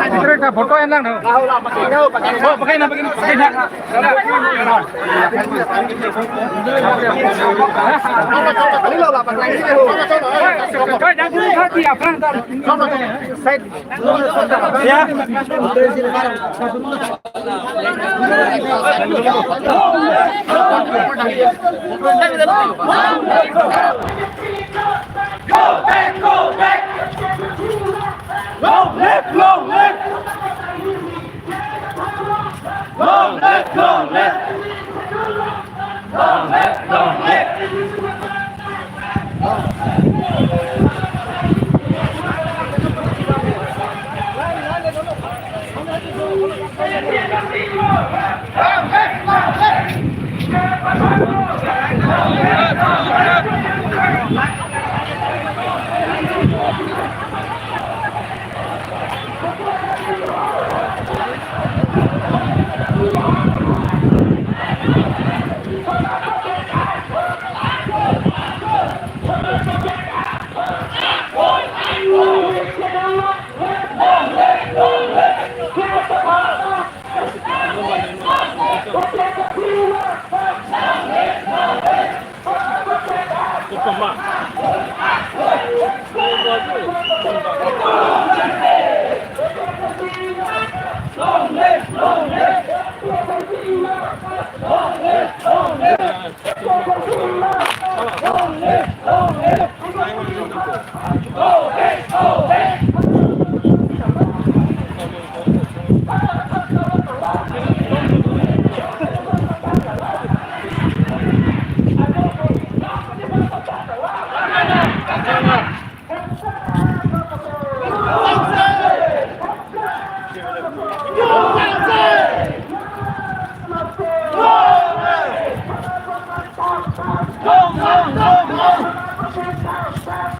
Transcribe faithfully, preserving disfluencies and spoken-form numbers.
Photo yang lang, no? Oh, pakai na, pakai na, pakai na. Side. Ya. Go back, go back. Long live, long live. Long live, long live. Long live, long live.